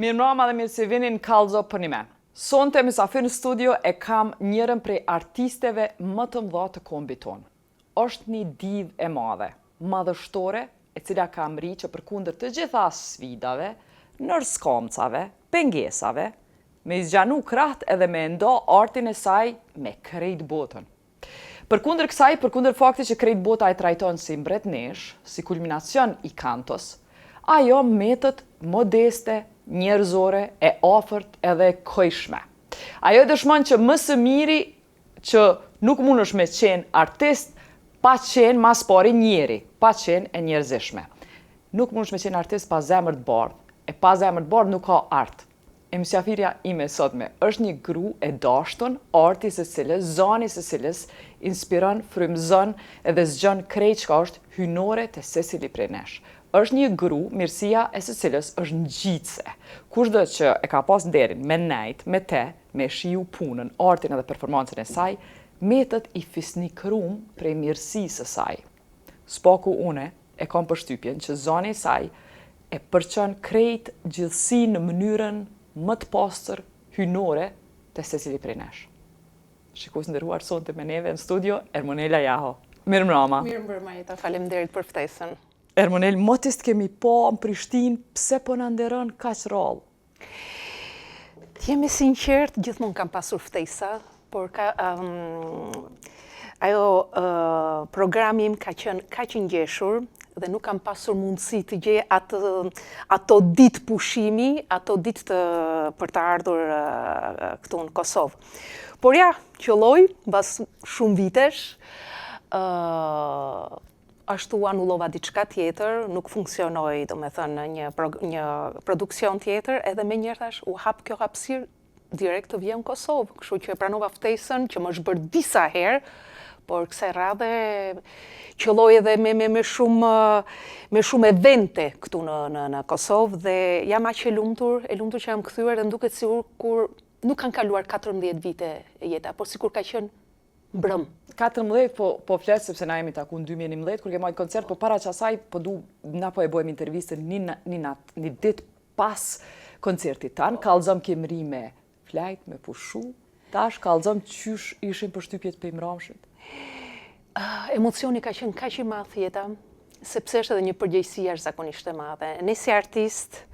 Mirëmbrama dhe mirë se vini në Kallxo Përnime. Sonte mysafir në studio e kam njërën prej artisteve më të mëdha të kombit tonë. Është një divë e madhe, madhështore, e cila ka mri që përkundër të gjitha sfidave, nërskamcave, pengesave, me i zgjanu krahët edhe me e nda artin e saj me krejt botën. Përkundër kësaj, përkundër faktit që krejt bota e trajton si mbretneshë, si kulminacion i kantos, ajo metet modeste, njerëzore, e afërt edhe e kojshme. Ajo e dëshmon që më së miri që nuk mundesh me qenë artist pa qenë ma s'pari njeri, pa qenë e njerëzishme. Nuk mundesh me qenë artist pa zemër të bardhë, e pa zemër të bardhë nuk ka art. E mysafirja ime e sotme është një gru e dashtun, arti i së cilës, zani i së cilës inspiron, frymëzon edhe zgjon krejt çka është hyjnore te secili prej nesh. Është një gru, mirësia e së cilës është ngjitëse. Kushdo që e ka pas nderin me nejt me te, me e shiju punën, artin edhe performancën e saj, metet i fisnikërum prej mirësisë së saj. S'paku une e kam përshtypjen që zani i saj e përçon krejt gjithësinë në mënyrën më të pastër hyjnore te secili prej nesh. Shikues të nderuar sonte me neve në studio Ermonela Jaho. Mirëmbrama. Mirëmbrëma Jeta, faleminderit për ftesën. Ermonel, moti s'të kemi pa në Prishtinë, pse po na nderon kaq rrallë? Të jem e sinqertë, gjithmonë kam pasur ftesa, por ka, um, ajo uh, programi im ka qenë kaq i ngjeshur dhe nuk kam pasur mundësi të gjej atë, ato ditë pushimi, ato ditë të, për të ardhur uh, këtu në Kosovë. Por ja, qëlloi, mbas shumë vitesh, uh, ashtu anullova diçka tjetër, nuk funksionoi, domethënë, një, një produksion tjetër, edhe menjëherë thash, u hap kjo hapësirë direkt të vija në Kosovë, kështu që e pranova ftesën që më është bërë disa herë, por kësaj radhe qëlloi edhe me, me, me shumë me shumë evente këtu në, në, në Kosovë dhe jam aq e lumtur, e lumtur që jam kthyer dhe më duket sikur kur nuk kanë kaluar 14 vite Jeta, por sikur ka qenë mbrëm. 14 po po flet sepse na jemi taku në 2011 kur ke majt koncert, po para qasaj po du na po e bojmë intervistën një një nat, një ditë pas koncertit tan, kallxom ke mri me flajt, me pushu. Tash kallxom qysh ishin përshtypjet prej mramshit. Uh, emocioni ka qenë kaq i madh Jeta, sepse është edhe një përgjegjësi jashtëzakonisht e madhe. Ne si artist,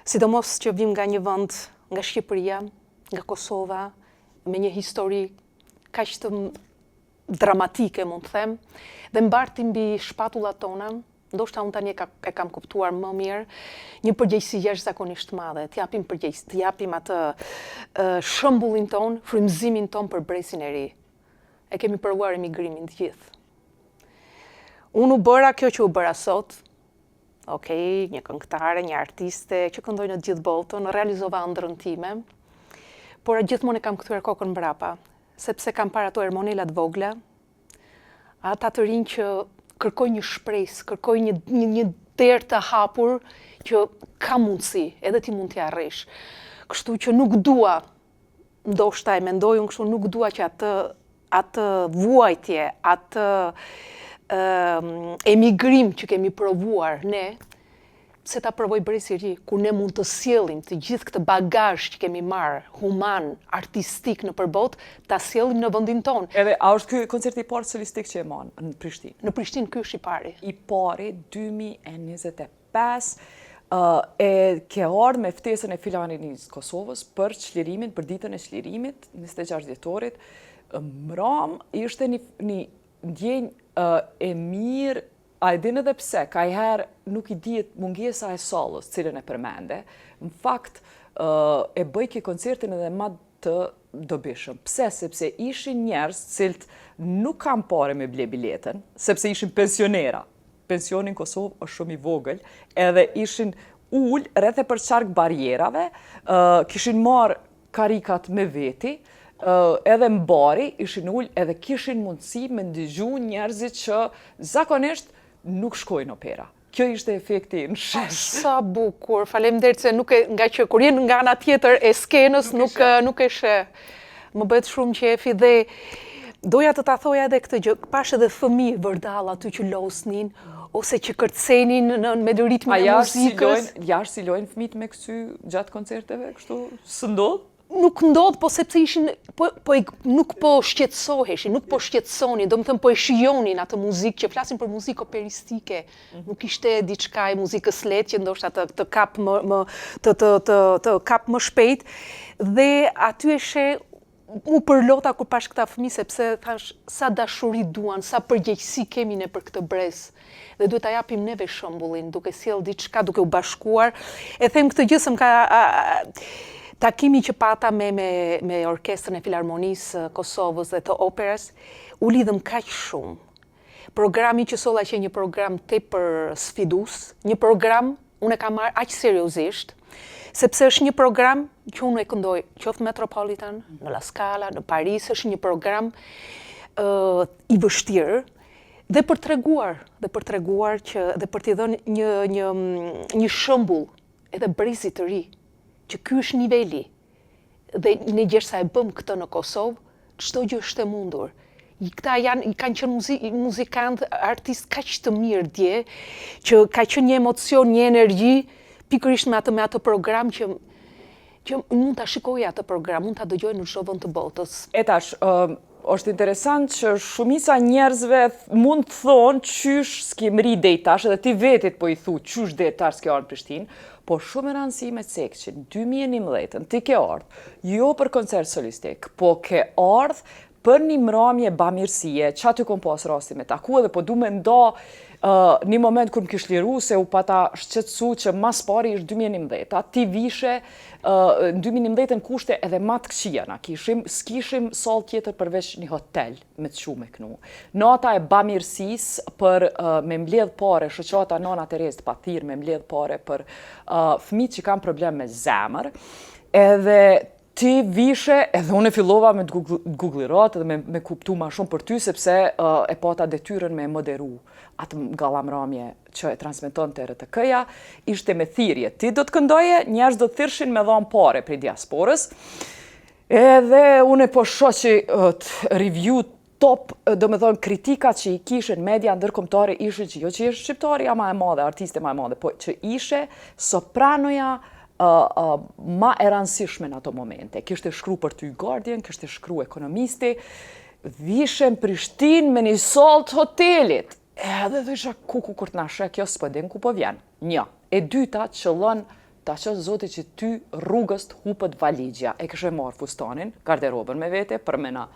sidomos që vim nga një vend, nga Shqipëria, nga Kosova, me një histori kaq të dramatike, mund të them, dhe mbartim mbi shpatullat tona, ndoshta unë tani e, ka, e kam kuptuar më mirë, një përgjegjësi jashtëzakonisht të madhe, të japim përgjegjësi, të japim atë shembullin tonë, frymëzimin tonë për brezin e ri. E kemi provuar emigrimin të gjithë. Unë u bëra kjo që u bëra sot, Ok, një këngëtare, një artiste që këndoj në të gjithë botën, realizova ëndrrën time, por gjithmonë e kam kthyer kokën mbrapa, sepse kam parë ato Ermonela të vogla, ata të rinj që kërkojnë një shpresë, kërkojnë një, një, një derë të hapur që ka mundësi, edhe ti mund t'ia arrish. Kështu që nuk dua ndoshta e mendoj unë kështu, nuk dua që atë atë vuajtje, atë emigrim që kemi provuar ne, pse ta provojë brezi i ri, kur ne mund të sjellim të gjithë këtë bagazh që kemi marrë, human, artistik nëpër botë, ta sjellim në vendin tonë. Edhe, a është ky koncerti i parë solistik që e man në Prishtinë? Në Prishtinë ky është i pari. I pari, 2025, e ke ardhë me ftesën e Filharmonisë Kosovës për çlirimin, për ditën e çlirimit, 26 dhjetorit, mram ishte një, një ndjenjë e mirë, a e din edhe pse, kajherë nuk i dihet mungesa e sallës, cilën e përmende, në fakt e bëjke koncertin edhe ma të dobishëm. Pse? Sepse ishin njerëz cilët nuk kanë pare me ble biletën, sepse ishin pensionera. Pensioni në Kosovë është shumë i vogël, edhe ishin ul rreth e përqark barrierave, kishin marrë karikat me veti, edhe në bari ishin ul edhe kishin mundësi me ndëgju njerëzit që zakonisht nuk shkojnë opera. Kjo ishte efekti në shesh. Sa bukur, faleminderit se nuk e nga që kur je nga ana tjetër e skenës nuk nuk e sheh. Më bëhet shumë qefi dhe doja të ta thoja edhe këtë gjë, pashë edhe fëmijë vërdall aty që losnin. Ose që kërcenin në me ritmin e muzikës. A jashtë s'i lojnë fëmijët me kcy gjatë koncerteve, kështu, s'ndodh? Nuk ndodh, po sepse ishin, po, po e, nuk po shqetësoheshin, nuk po shqetësonin, domethënë po e shijonin atë muzikë, që flasim për muzikë operistike, mhm. nuk ishte diçka e muzikës lehtë që ndoshta të, të kap më, më, të, të, të, të kap më shpejt, dhe aty e sheh M'u përlota kur pashë këta fëmijë sepse thashë sa dashuri duan, sa përgjegjësi kemi ne për këtë brez dhe duhet ta japim neve shembullin, duke sjellë diçka, duke u bashkuar. E them këtë gjë se më ka takimi që pata me me me orkestrën e Filarmonisë së Kosovës dhe të Operës, u lidhëm kaq shumë. Programi që solla qe një program tepër sfidues, një program unë e kam marrë aq seriozisht, sepse është një program që unë e këndoj qoftë Metropolitan, në La Scala, në Paris, është një program uh, i vështirë dhe për treguar, dhe për treguar që dhe për t'i dhënë një një një shembull edhe brezit të ri, që ky është niveli Dhe ne gjersa e bëmë këtë në Kosovë, çdo gjë është e mundur. Këta janë, kanë qenë muzi, muzikantë, artistë kaq të mirë dje, që ka qenë një emocion, një energji, pikërisht me atë me atë program që që mund ta shikoje atë program, mund ta dëgjoje në çdo vend të botës. E tash, ë është interesant që shumica njerëzve mund të thonë qysh s'ke mri deri tash edhe ti vetit po i thu qysh deri tash s'ke ardhë në Prishtinë, po shumë e rëndësi me cek që në 2011 ti ke ardhë, jo për koncert solistik, po ke ardhë për një mramje bamirësie, që aty kom pas rasti me taku edhe po du me nda uh, një moment kur më kish liru se u pata shqetësu që mas pari është 2011, a ti vishe Në 2011 në kushte edhe ma të këqija na kishim, s'kishim sallë tjetër përveç një hotel me të çu me knu. Nata e bamirësisë për me mbledh pare, shoqata Nana Terezë të pat thirrë me mbledh pare për fëmijët që kanë problem me zemër, edhe ti vishe, edhe unë e fillova me të googlirat edhe me, me kuptu ma shumë për ty, sepse uh, e pata detyrën me moderu atë gallamramje që e transmetonte RTK-ja, ishte me thirrje, ti do të këndoje, njerëz do të thirrshin me dhanë pare prej diasporës, edhe unë po shoh që review top, domethonë, kritika që i kishin media ndërkombëtare ishin që jo që ishe shqiptarja ma e madhe, artiste ma e madhe, po që ishe sopranoja uh, uh, ma e rëndësishme në ato momente. Kishte shkru për ty Guardian, kishte shkru Ekonomisti, vishe në Prishtinë me një sallë të hotelit. Edhe thojsha kuku kur të na sheh kjo s'po din ku po vjen. Një. E dyta qëllon ta qoftë zoti që ty rrugës të hupet valixhja. E kishe marrë fustanin, garderobën me vete për me na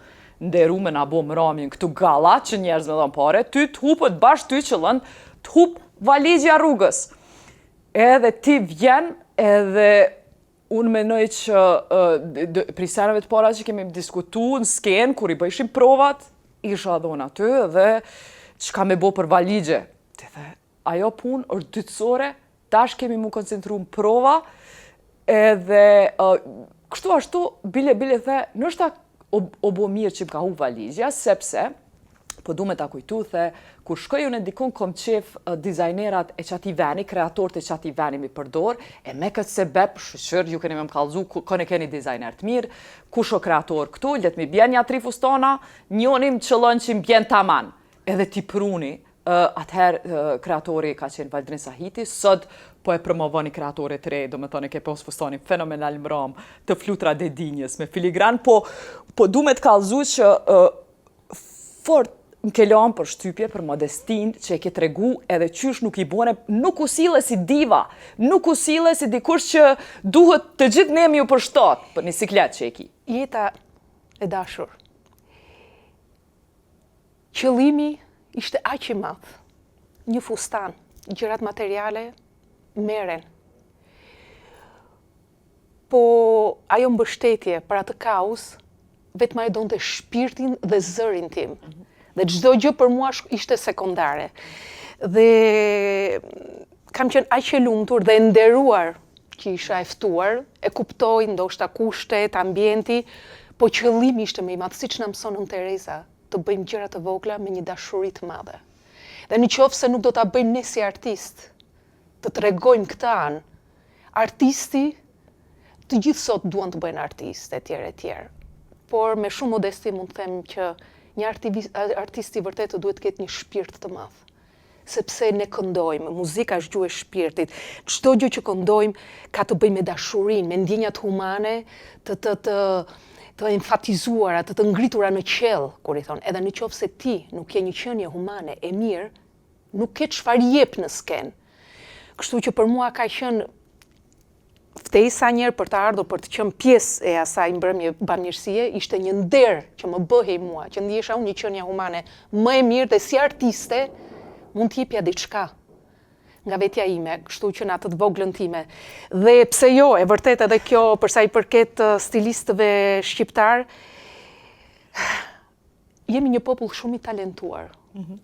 nderu me na bo mramjen këtu galla që njerëz me dhon pare, ty të hupet bash ty qëllon të hup valixhja rrugës. Edhe ti vjen edhe Unë menoj që prej seneve të para që kemi diskutu në skenë, kur i bëjshim provat, isha dhe unë aty dhe çka me bo për valixhe. Ti the, ajo punë është dytësore, tash kemi mu koncentru në prova, edhe kështu ashtu, bile bile the, ndoshta o, o bo mirë që më ka hup valixhja, sepse po du me ta kujtu, the, kur shkoj unë dikun kom qef dizajnerat e qati veni, kreatorët e qati veni mi përdor, e me këtë sebep, shyqyr, ju keni me më kallzu, kon e keni dizajner të mirë, kush o kreator këtu, le të mi bjen nja tri fustona, njoni më qëllon që më bjen taman, edhe ti pruni, atëherë kreatori ka qenë Valdrin Sahiti, sot po e promovoni kreatore të re, domethonë ke pos fustanin fenomenal mram të Flutra Dedinjës me filigran, po, po du me të kallzu që fort më ke lanë përshtypje për modestinë që e ke tregu edhe qysh nuk i bone, nuk u sille si diva, nuk u sille si dikush që duhet të gjithë ne me ju përshtat për një siklet që e ki. Jeta e dashur. Qëllimi ishte aq i madh. Një fustan, gjërat materiale merren. Po ajo mbështetje për atë kauzë, vetëm ajo donte shpirtin dhe zërin tim. Dhe çdo gjë për mua ishte sekondare. Dhe kam qenë aq e lumtur dhe e nderuar që isha e ftuar, e kuptoj ndoshta kushtet, ambienti, po qëllimi ishte më i madh, siç na mëson Nënë Tereza, të bëjmë gjëra të vogla me një dashuri të madhe. Dhe në qoftë se nuk do ta bëjmë ne si artistë, të tregojmë këtë anë, Artisti, të gjithë sot duan të bëhen artistë etj etj. Por me shumë modesti mund të them që një artist i vërtetë duhet të ketë një shpirt të madh. Sepse ne këndojmë, muzika është gjuhë e shpirtit. Çdo gjë që këndojmë ka të bëjë me dashurinë, me ndjenjat humane të të të të enfatizuara, të të ngritura në qiell, kur i thonë, edhe në qoftë se ti nuk je një qenie humane e mirë, nuk ke çfarë jep në skenë. Kështu që për mua ka qenë ftesa njëherë për të ardhur për të qenë pjesë e asaj mbrëmje bamirësie, ishte një nder që më bëhej mua, që ndihesha unë një qenie humane më e mirë dhe si artiste mund të jepja diçka nga vetja ime, kështu që në atë të voglën time. Dhe pse jo, e vërtetë edhe kjo për sa i përket stilistëve shqiptarë, jemi një popull shumë i talentuar. Mm -hmm.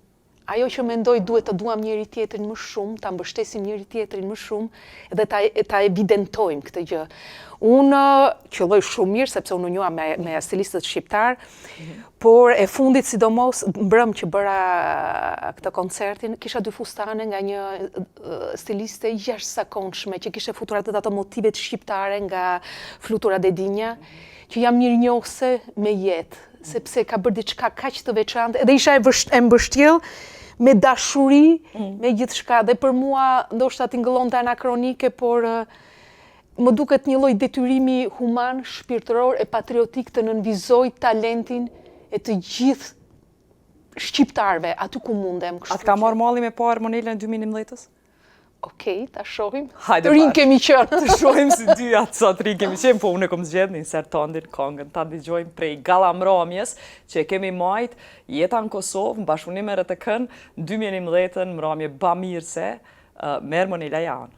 Ajo që mendoj duhet të duam njëri tjetrin më shumë, ta mbështesim njëri tjetrin më shumë dhe ta ta evidentojmë këtë gjë. Unë qëlloi shumë mirë sepse unë u njoha me me stilistët shqiptarë, mm -hmm. por e fundit sidomos mbrëm që bëra këtë koncertin, kisha dy fustane nga një stiliste e jashtëzakonshme që kishte futur atë ato motivet shqiptare nga Flutura Dedinja, mm -hmm. që jam mirënjohëse me jetë sepse ka bërë diçka kaq të veçantë, edhe isha e, e mbështjellë me dashuri, mm. me gjithçka, dhe për mua ndoshta tingëllonte anakronike, por më duket një lloj detyrimi human, shpirtëror e patriotik të nënvizoj talentin e të gjithë shqiptarëve, aty ku mundem. A të ka marrë malli me pa Ermonelën e 2011-ës? Okej, ta shohim. Hajde të rinj kemi qenë. Të shohim si dyja sa të rinj kemi qenë, po unë e kom zgjedh një insert tandin kongën, ta dëgjojmë prej gala mramjes që e kemi majt Jeta në Kosovë, në bashkëpunim me RTK-n, 2011-ën, mramje bamirëse, me Ermonela Jahon.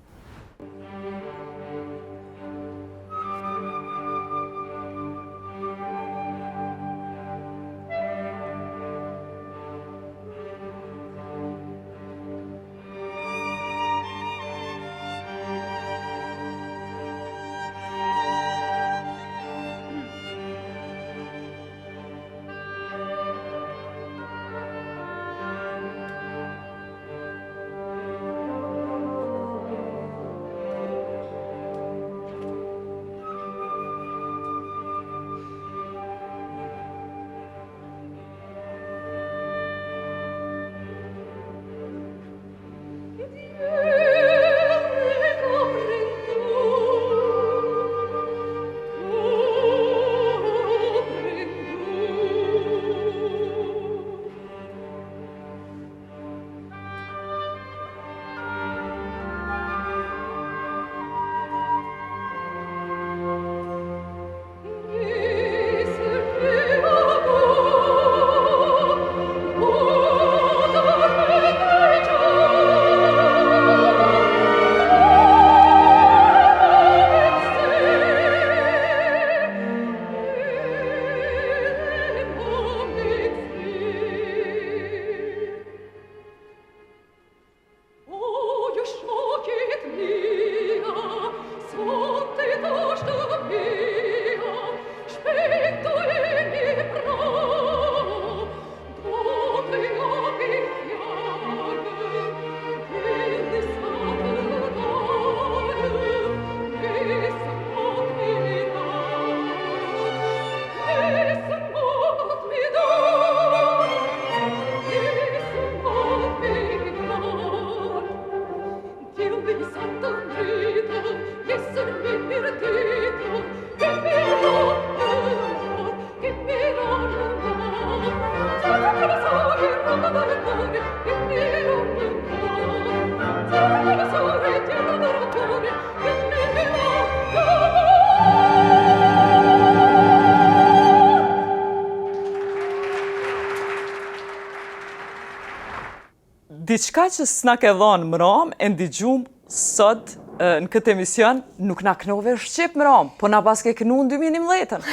Diçka që s'na ke dhonë mram e ndigjum sot në këtë emision, nuk na knove shqip mram, po na paske knu në 2011-ën.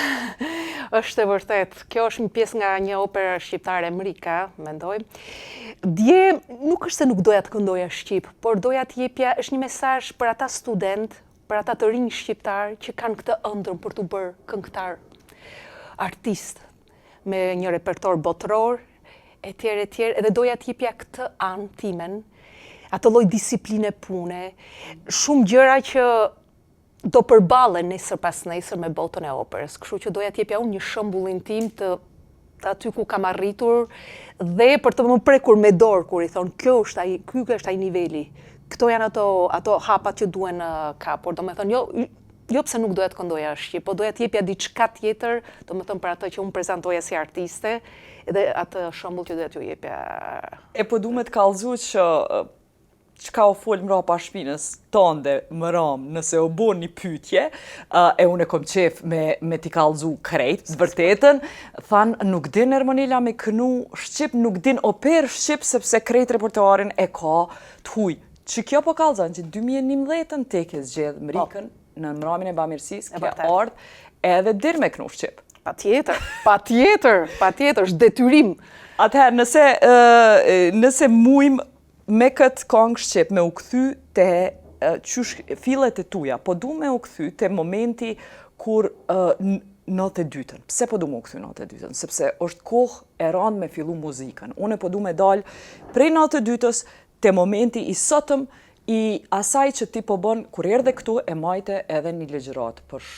Është e vërtetë, kjo është një pjesë nga një opera shqiptare Mrika, mendoj. Dje nuk është se nuk doja të këndoja shqip, por doja të jepja, është një mesazh për ata studentë, për ata të rinj shqiptarë që kanë këtë ëndrrën për t'u bërë këngëtarë, artistë me një repertor botëror, etj, etj, edhe doja të jepja këtë anë timen, atë lloj disipline pune, shumë gjëra që do përballen nesër pas nesër me botën e operës. Kështu që doja të jepja unë një shembullin tim të. aty ku kam arritur dhe për të më prekur me dorë kur i thonë kjo është ai, ky është ai niveli. Këto janë ato ato hapat që duhen kapur, domethënë jo jo pse nuk doja të këndoja shqip, po doja të jepja diçka tjetër, domethënë për atë që unë prezantoja si artiste dhe atë shembull që doja t'ju jepja. E po du me të kallzu që çka u fol mrapa shpinës tande mram nëse u bo një pyetje, e unë e kom qef me, me t'i kallzu krejt, të vërtetën, thanë nuk din Ermonela me kënu shqip, nuk din operë shqip, sepse krejt repertuarin e ka të huj. Që kjo po kallzon që 2011-ën ti ke zgjedh Mrikën po. në mramin e bamirësisë, ke ardhë edhe din me kënu shqip. Patjetër, patjetër, patjetër, është detyrim. Atëherë, nëse, nëse mujmë Me këtë kongë shqip me u kthy te qysh fillet e tuja, po du me u kthy te momenti kur 92-ën. Pse po du me u kthy 92-ën? Sepse është kohë e randë me fillu muzikën. Unë po du me dal prej 92-ës te momenti i sotëm i asaj që ti po bën kur erdhe këtu e majte edhe një ligjëratë për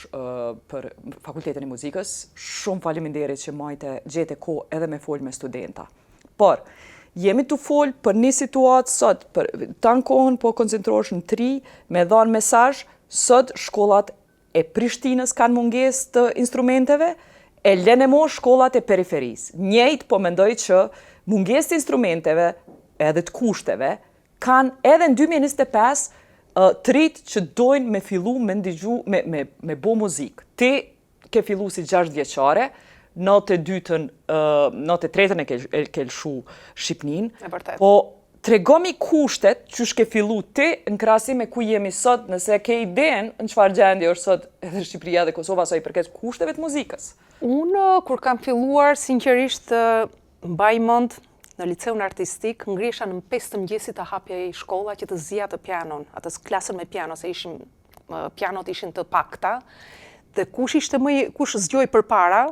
për Fakultetin e Muzikës. Shumë faleminderit që majte gjete kohë edhe me fol me studenta. Por, jemi tu fol për një situatë sot, për tanë kohën po koncentrohesh në tri, me dhanë mesazh, sot shkollat e Prishtinës kanë mungesë të instrumenteve, e lene mo shkollat e periferisë. Njëjtë po mendoj që mungesë të instrumenteve edhe të kushteve, kanë edhe në 2025 të rijtë që dojnë me fillu me ndigju, me, me, me bo muzikë. Ti ke fillu si 6 vjeçare, 92-ën, 93-ën e ke, e ke lëshu Shqipnin. E vërtet. Po, tregomi kushtet qysh ke fillu ti në krahasim me ku jemi sot, nëse ke idenë në çfarë gjendje është sot edhe Shqipëria dhe Kosova sa i përket kushteve të muzikës. Unë, kur kam filluar, sinqerisht, mbaj mend në liceun artistik, ngrihesha në 5 të mëngjesit të hapej shkolla që të zija atë pianon, atë klasën me piano, se ishim pianot ishin të pakta, dhe kush ishte më i, kush zgjohej përpara,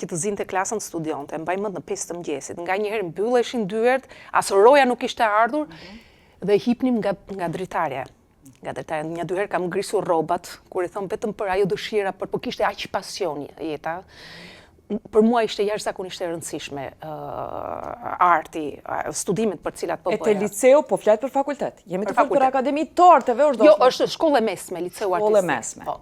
që të zinte klasën të studionte, mbaj mend në 5 të mëngjesit, nganjëherë mbylleshin dyert, as roja nuk ishte ardhur, mm -hmm. dhe hipnim nga, nga dritarja. Nga dritarja, një dy herë kam grisur rrobat, kur i thonë vetëm për ajo dëshira, për po kishte aq pasion jeta, për mua ishte jashtëzakonisht e rëndësishme uh, arti, studimet për cilat po bëja. E te liceu po flet për fakultet. Jemi tu fol për akademi të arteve, është Jo, është shkollë e mesme, liceu artistik. Shkollë e mesme. Po.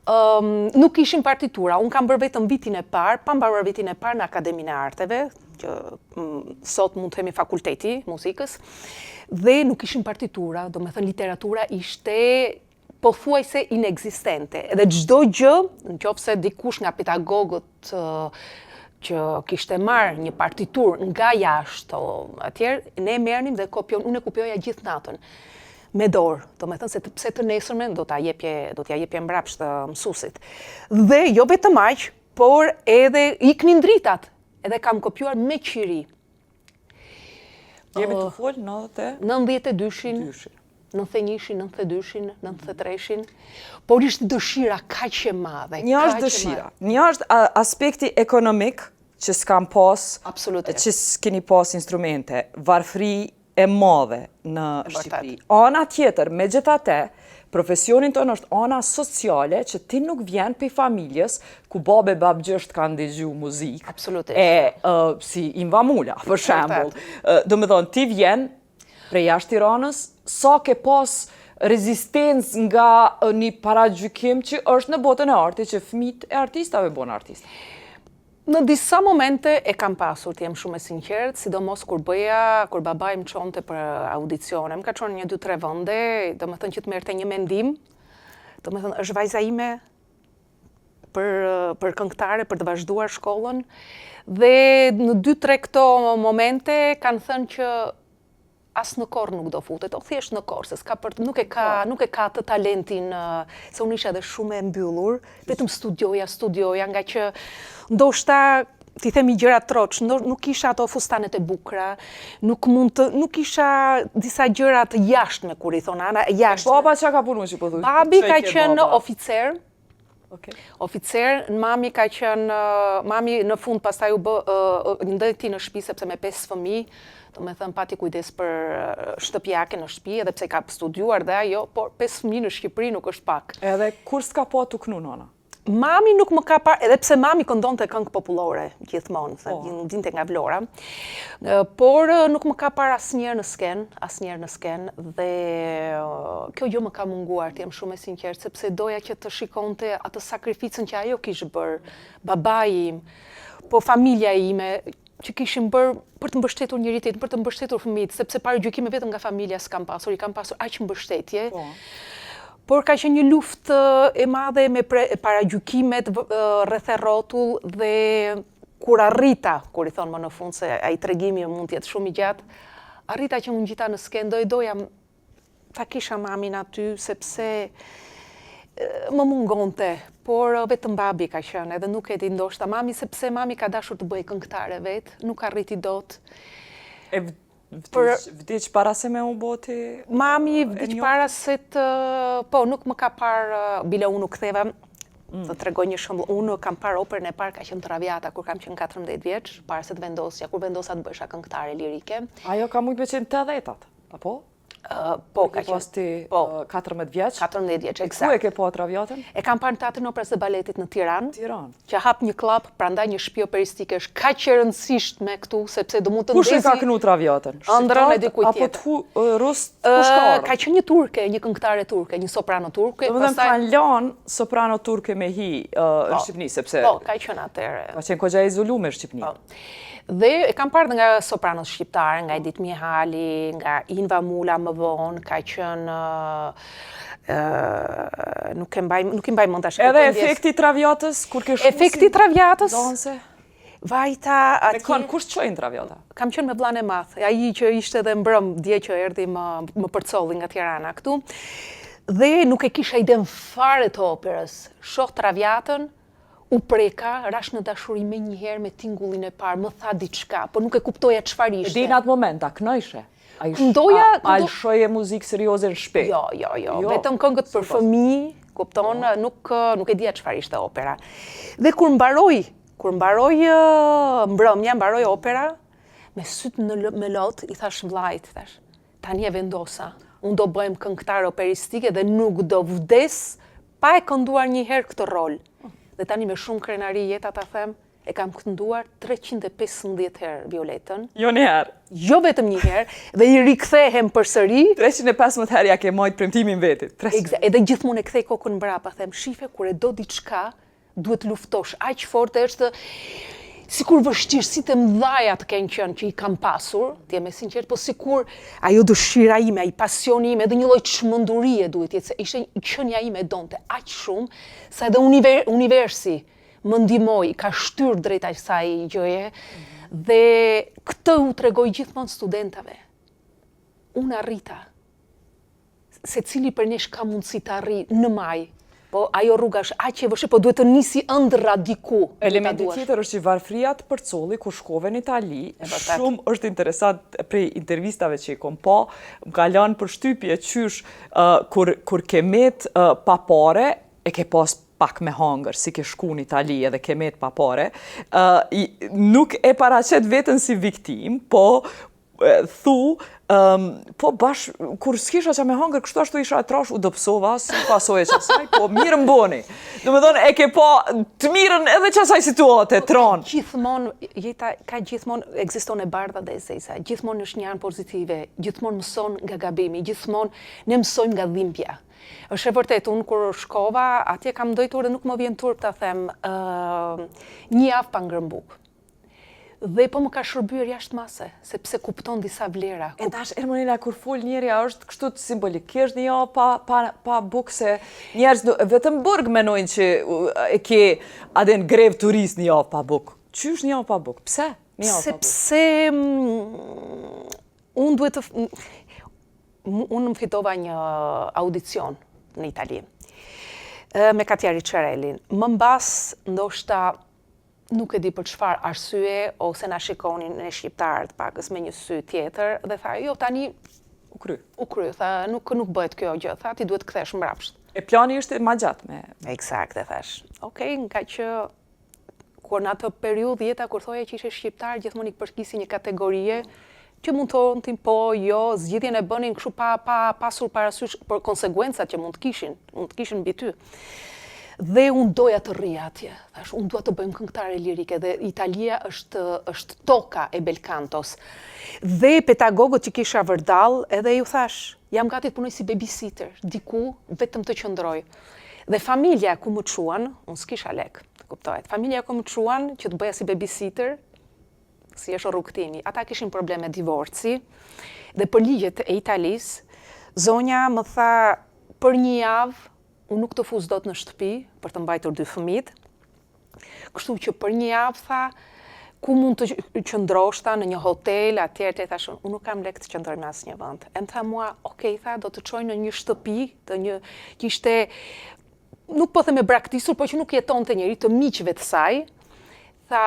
Um, nuk ishim partitura, unë kam bërë vetëm vitin e parë, pa mbaruar vitin e parë në Akademinë e Arteve, që mm, sot mund të themi fakulteti i muzikës, dhe nuk ishim partitura, domethënë literatura ishte pothuajse inekzistente. Edhe çdo gjë, në qoftë se dikush nga pedagogët që kishte marrë një partiturë nga jashtë, atëherë, ne merrnim dhe kopjon, unë e kopjoja gjithë natën me dorë, domethënë se të, pse të nesërmen do ta jepje, do t'ja jepje mbrapsht mësuesit. Dhe jo vetëm aq, por edhe iknin dritat, edhe kam kopjuar me qiri. Jemi tu fol 90 92-shin, 91-shin, 92-shin, 93-shin, por ishte dëshira kaq e madhe. Një është dëshira, një është aspekti ekonomik që s'kam pas, Absolutisht. që s'keni pas instrumente, varfri e madhe në Shqipëri. Ana tjetër, megjithatë, profesionin tonë është ana sociale që ti nuk vjen prej familjes ku babë e babgjysht kanë dëgju muzikë. Absolutisht. E uh, si Inva Mula, për shembull. Uh, domethonë, ti vjen prej jashtë Tiranës, sa ke pas rezistencë nga një paragjykim që është në botën e artit që fëmijët e artistave bohen artistë. Në disa momente e kam pasur, të jem shumë e sinqertë, sidomos kur bëja, kur babai më çonte për audicione, më ka çuar në një dy tre vende, domethënë që të merrte një mendim, domethënë është vajza ime për për këngëtare, për të vazhduar shkollën dhe në dy tre këto momente kanë thënë që as në kor nuk do futet, o thjesht në kor, se s'ka për të, nuk e ka, po. nuk e ka atë talentin, se unë isha edhe shumë e mbyllur, vetëm studioja, studioja, ngaqë ndoshta t'i themi gjëra troç, nuk isha ato fustanet e bukura, nuk mund të, nuk isha disa gjëra të jashtme, kur i thonë ana e jashtme. Baba çka ka punu që po thuj? Babi ka qenë oficer, Okay. Oficer, mami ka qenë, mami në fund pastaj u bë, ndejti në shtëpi sepse me pesë fëmijë, domethënë pati kujdes për shtëpiake në shtëpi, edhe pse ka studiuar dhe ajo, por pesë fëmijë në Shqipëri nuk është pak. Edhe kur s'ka pa tu knu nona? Mami nuk më ka parë, edhe pse mami këndonte këngë popullore gjithmonë, se po. vinte nga Vlora. Por nuk më ka parë asnjëherë në skenë, asnjëherë në skenë dhe kjo gjë më ka munguar, të jem shumë e sinqertë, sepse doja që të shikonte atë sakrificën që ajo kish bërë, babai im, po familja ime, që kishim bërë për të mbështetur njëri tjetrin, për të mbështetur fëmijët, sepse paragjykime vetëm nga familja s'kam pasur, i kam pasur aq mbështetje. Po. Por ka qenë një luftë e madhe me pre, paragjykimet rreth e rrotull dhe kur arrita, kur i thonë më në fund se ai tregimi mund të jetë shumë i gjatë, arrita që u ngjita në skenë, do e doja ta kisha mamin aty sepse më mungonte, por vetëm babi ka qenë, edhe nuk e di ndoshta mami sepse mami ka dashur të bëhej këngëtare vetë, nuk arriti dot. E vdiq, vdiq para se me u bo ti? Mami vdiq para se të, po nuk më ka parë, bile unë u ktheva, mm. të tregoj një shembull, unë kam parë operën e parë ka qenë Traviata kur kam qenë 14 vjeç, para se të vendosja, kur vendosa të bëhesha këngëtare lirike. Ajo ka mujtë me qenë 80-tat. Apo? Po, ka qenë. Ti po. 14 vjeç? 14 vjeç, eksakt. Ku e ke pa Traviatën? E kam parë në Teatrin e Operës dhe Baletit në Tiranë. Tiranë. Që hap një kllapë, prandaj një shtëpi operistike është kaq e rëndësishme këtu, sepse do mund të ndezi. Kush e ka kënu Traviatën? Ëndrrën e dikujt tjetër. Apo të rusët, kush ka ardhur? Ka qenë një turke, një këngëtare turke, një soprano turke. Domethënë kanë lanë soprano turke me hi në po. Shqipni, sepse Po, ka qenë atëherë. Ka qenë goxha e izolume Shqipnia. Po. Dhe e kam parë dhe nga sopranot shqiptare, nga Edith Mihali, nga Inva Mula më vonë, ka qenë nuk e mbaj nuk i mbaj mend tash. Edhe efekti i Traviatës kur ke shku? Efekti i Traviatës? Danse. Vajta atje. Me kon kush çoi në Traviata? Kam qenë me vllanë e madh, ai që ishte edhe mbrëm dje që erdhi më më përcolli nga Tirana këtu. Dhe nuk e kisha idenë fare të operës. Shoh Traviatën, U preka, rashë në dashuri menjëherë me tingullin e parë, më tha diçka, po nuk e kuptoja çfarë ishte. E deri në atë moment, a kënojshe? A Këndoja, a lëshoje muzikë serioze në shpi? Jo, jo, jo, jo, vetëm këngët për fëmijë, kupton, po. nuk nuk e dija çfarë ishte opera. Dhe kur mbaroi, kur mbaroi mbrëmja, mbaroi opera, me sytë në me lot i thashë vllait, thashë, Tani e vendosa, unë do bëhem këngëtare operistike dhe nuk do vdes pa e kënduar një herë këtë rol. Dhe tani me shumë krenari Jeta ta them, e kam kënduar 315 herë Violetën. Jo një herë. Jo vetëm një herë, dhe i rikthehem përsëri. 315 herë ja ke majt premtimin vetit. Edhe gjithmonë e kthej kokën mbrapa, them, shife kur e do diçka, duhet të luftosh aq fort është sikur vështirësitë e mëdhaja të kenë qenë që i kam pasur, të jem e sinqertë, po sikur ajo dëshira ime, ai pasioni im, edhe një lloj çmendurie duhet të jetë, se ishte qenia ime e donte aq shumë, sa edhe univer, universi më ndihmoi, ka shtyrë drejt asaj gjëje dhe këtë u tregoj gjithmonë studentave. Unë arrita secili prej nesh ka mundësi të arrijë në majë, po ajo rruga është aq e vështirë, po duhet të nisi ëndrra diku. Elementi tjetër është që varfëria të përcolli kur shkove në Itali, shumë është interesant prej intervistave që i kom pa, më ka lanë përshtypje qysh kur, kur ke met pa pare, e ke pas pak me hangër, si ke shku në Itali edhe ke met pa pare, nuk e paraqet veten si viktimë, po thu, um, po bash, kur s'kisha ça me hangër, kështu ashtu isha e trash, u dobësova, si pasojë e qasaj, po mirë më boni. Domethonë, e ke pa të mirën edhe qasaj situate, po, tron. Gjithmonë, jeta ka gjithmonë, ekziston e bardha dhe e zeza, gjithmonë është një anë pozitive, gjithmonë mëson nga gabimi, gjithmonë ne mësojmë nga dhimbja. Është e vërtetë, unë kur shkova, atje kam ndejtur dhe nuk më vjen turp ta them, uh, një javë pa ngrënë bukë. Dhe po më ka shërbyer jashtë mase, sepse kupton disa vlera. E tash Ermonela kur fol njeri a është kështu simbolikisht një javë pa pa pa bukë se njerëz vetëm burg menojnë që e ke a din grevë t'urisë një javë pa bukë. Qysh një javë pa bukë? Pse? Një javë pa bukë. Sepse mm, unë duhet të unë më fitova një audicion në Itali me Katia Ricciarellin. Më mbas ndoshta nuk e di për çfarë arsye ose na shikonin ne shqiptarët pakës me një sy tjetër dhe tha, jo tani u kry. U kry, tha, nuk nuk bëhet kjo gjë, tha, ti duhet të kthehesh mbrapsht. E plani ishte ma gjatë me Eksakt, e thashë. Okej, nga që kur në atë periudhë jeta kur thoja që ishe shqiptar, gjithmonë i përkisje një kategorie që mund të thonin po, jo, zgjidhjen e bënin kështu pa pa pasur parasysh për konsekuencat që mund të kishin, mund të kishin mbi ty. Dhe unë doja të rrija atje. Thash, unë dua të bëhem këngëtare lirike dhe Italia është është toka e bel cantos. Dhe pedagogët që kisha vërdall, edhe ju thash, jam gati të punoj si babysitter, diku vetëm të qëndroj. Dhe familja ku më çuan, unë s'kisha lek, kuptohet. Familja ku më çuan që të bëja si babysitter, si është rrugëtimi. Ata kishin probleme divorci dhe për ligjet e Italisë, zonja më tha për një javë Unë nuk të fus dot në shtëpi për të mbajtur dy fëmijët. Kështu që për një javë tha, ku mund të qëndrosh tha në një hotel atje etj thashë unë nuk kam lek të qëndroj në asnjë vend. E më tha mua, ok, tha, do të çoj në një shtëpi të një që ishte nuk po them e braktisur, po që nuk jetonte njeri të miqve të saj. Tha,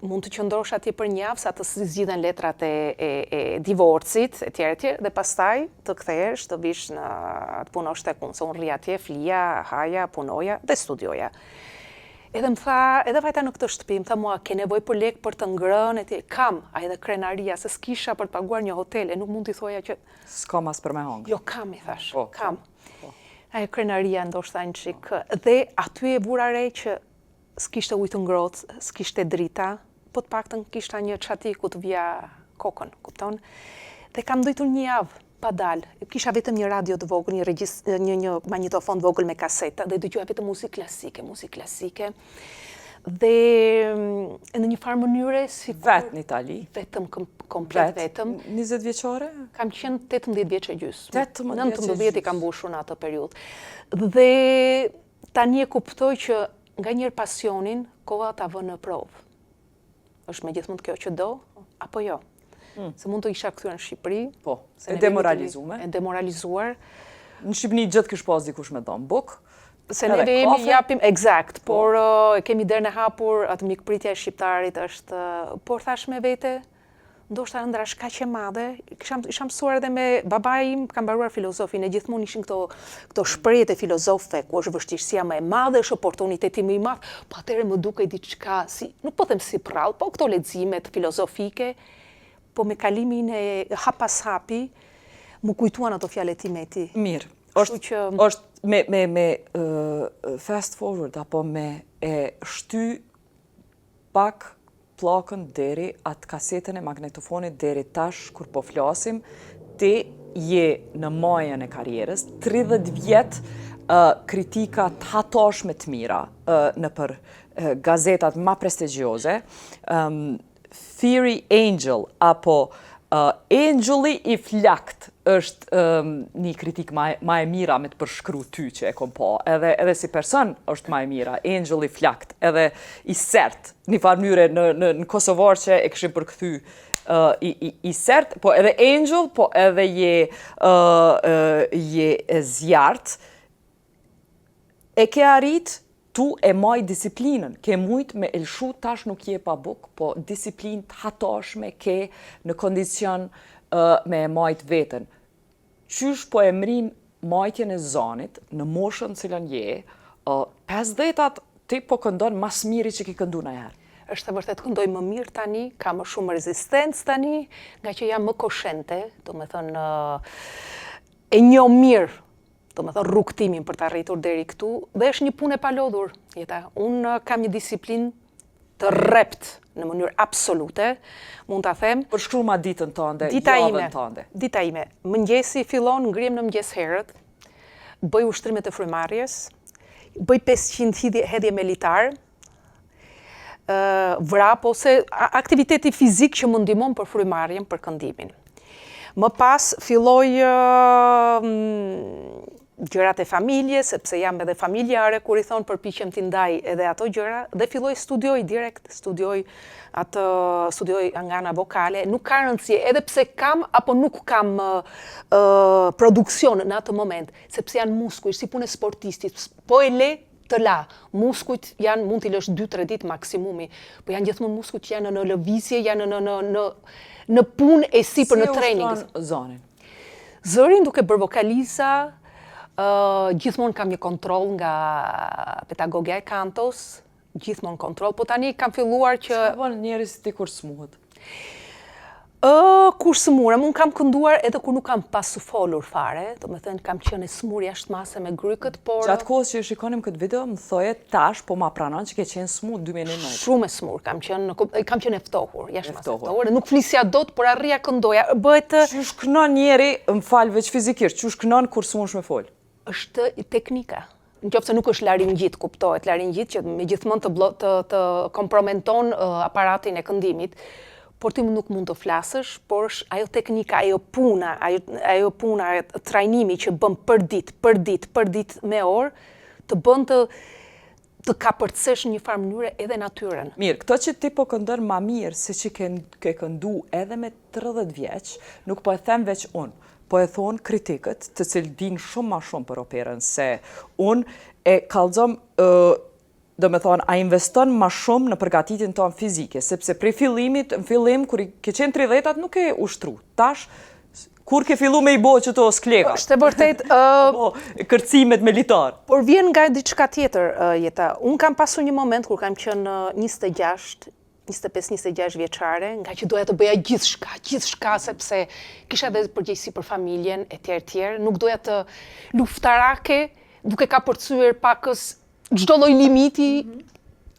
mund të qëndrosh atje për një javë sa të zgjidhen letrat e, e, e divorcit, etj, etj, dhe pastaj të kthehesh, të vish në të punosh tek unë, se unë rrija atje, flija, haja, punoja dhe studioja. Edhe më tha, edhe vajta në këtë shtëpi, më tha mua, ke nevojë për lek për të ngrënë, etj. Kam, a edhe krenaria, se s'kisha për të paguar një hotel, e nuk mund t'i thoja që... S'kam as për me hangër. Jo, kam, i thash, po, kam. Po. Ajo krenaria ndoshta një çik. Po. Dhe aty e vura re që S'kishte ujë të ngrohtë, s'kishte drita, po të paktën kisha një çati ku të vija kokën, kupton? Dhe kam ndejtur një javë pa dalë. Kisha vetëm një radio të vogël, një regjis, një një magnetofon të vogël me kaseta dhe dëgjoja vetëm muzikë klasike, muzikë klasike. Dhe në një farë mënyre si Vetë në Itali? Vetëm komplet vetëm. 20 vjeçare? Kam qenë 18 vjeç e gjysmë. 18 vjeç e gjysmë. 19 i kam mbushur në atë periudhë. Dhe Tani e kuptoj që nganjëherë pasionin koha ta vë në provë. Është me gjithë mend kjo që do, apo jo? Mm. Se mund të isha kthyer në Shqipëri. Po, e demoralizuar. E demoralizuar. Në Shqipëri gjithë kish pas dikush me dhon bukë. Se ne jemi japim, eksakt, po. por uh, kemi derën e hapur, atë mikpritja e shqiptarit është, por thash me vete, Ndoshta ëndrra është kaq e madhe, kisha isha mësuar edhe me babai im ka mbaruar filozofinë, e gjithmonë ishin këto këto shprehjet e filozofëve, ku është vështirësia më e madhe, është oportuniteti më i madh, po atëherë më dukej diçka si, nuk po them si përrallë, po këto leximet filozofike, po me kalimin e hap pas hapi, m'u kujtuan ato fjalë e tim eti. Mirë. Është që është me me me uh, fast forward apo me e shty pak pllakën deri atë kasetën e magnetofonit deri tash kur po flasim, ti je në majën e karrierës, 30 vjet uh, kritika të hatashme të mira uh, nëpër uh, gazetat ma prestigjioze, um, Fiery Angel apo uh, Engjulli i flakt është um, një kritikë ma, ma e mira me të përshkru ty që e kom pa, edhe, edhe si person është ma e mira, Engjulli i flakt, edhe i sert, një farë mënyre në, në, në Kosovar që e këshim përkthy uh, i, i, i sert, po edhe Angel, po edhe je, uh, uh, je e zjarrt, E ke arrit tu e majt disiplinën, ke mujt me e lshu tash nuk je pa bukë, po disiplinë të hatashme ke në kondicion me e majt veten. Qysh po e mrin majtjen e zanit në moshën cilën je, pesëdhjetat ti po këndon ma s'miri që ke këndu najherë. Është e vërtetë këndoj më mirë tani, kam më shumë rezistencë tani, ngaqë jam më koshente, domethënë e njoh mirë domethënë rrugëtimin për të arritur deri këtu dhe është një punë e palodhur, jeta. Unë kam një disiplinë të rreptë në mënyrë absolute, mund ta them. Përshkruma ditën tënde, dita javën tënde. Dita ime. Mëngjesi fillon, ngrihem në mëngjes herët, bëj ushtrimet e frymëmarrjes, bëj 500 hidhje, hedhje me litar, vrap ose aktiviteti fizik që më ndihmon për frymëmarrjen, për këndimin. Më pas filloj gjërat e familjes, sepse jam edhe familjare, kur i thonë përpiqem t'i ndaj edhe ato gjëra, dhe filloj studioj direkt, studioj atë, studioj nga ana vokale, nuk ka rëndësi, edhe pse kam apo nuk kam uh, produksion në atë moment, sepse janë muskuj, si punë e sportistit, po e le, të la. Muskujt janë, mund t'i lësh 2-3 ditë maksimumi, po janë gjithmonë muskujt që janë në lëvizje, janë në në në në punë e sipër në training. Si e ushtron zanin? Zërin duke bërë vokaliza, uh, gjithmonë kam një kontroll nga pedagogja e kantos, gjithmonë kontroll, po tani kam filluar që Çka bën njeri si ti kur smuhet? Ë, kur sëmurem, unë kam kënduar edhe kur nuk kam pasur folur fare, domethënë kam qenë e sëmurë jashtë mase me grykët, por... Gjatë kohës që e shikonim këtë video, më thoje tash, po ma pranon që ke qenë sëmurë 2011. Shumë e sëmurë, kam qenë, kam qenë e ftohur, jashtë mase e ftohur, nuk flisja dot, por arrija këndoja, bëhet... Qysh kënon njeri, më fal veç fizikisht, qysh kënon kur s'munsh me fol? Është teknika. Në qoftë se nuk është laringjit, kuptohet, laringjit që me gjithmonë të, të, të kompromenton aparatin e këndimit, por ti nuk mund të flasësh, por është ajo teknika, ajo puna, ajo, ajo puna, trajnimi që bën për ditë, për ditë, për ditë me orë, të bën të të kapërcesh në një farë mënyre edhe natyrën. Mirë, këto që ti po këndon ma mirë se që ke, ke këndu edhe me 30 vjeç, nuk po e them veç unë, po e thonë kritikët, të cilë dinë shumë ma shumë për operën, se unë e kallzom, do me thonë, a investon ma shumë në përgatitjen tonë fizike, sepse prej fillimit, në fillim, kur i ke qenë 30-at, nuk e ushtru. Tash, Kur ke fillu me i bo qëto skleka? Është e vërtet... Po, kërcimet me litar. Por vjen nga diçka tjetër, Jeta. Unë kam pasur një moment kur kam qenë 26, 25-26 vjeçare, nga që doja të bëja gjithçka, gjithçka, sepse kisha edhe përgjegjësi për familjen, e tjerë, tjerë, nuk doja të luftarake, duke kapërcyer pakës çdo lloj limiti mhm.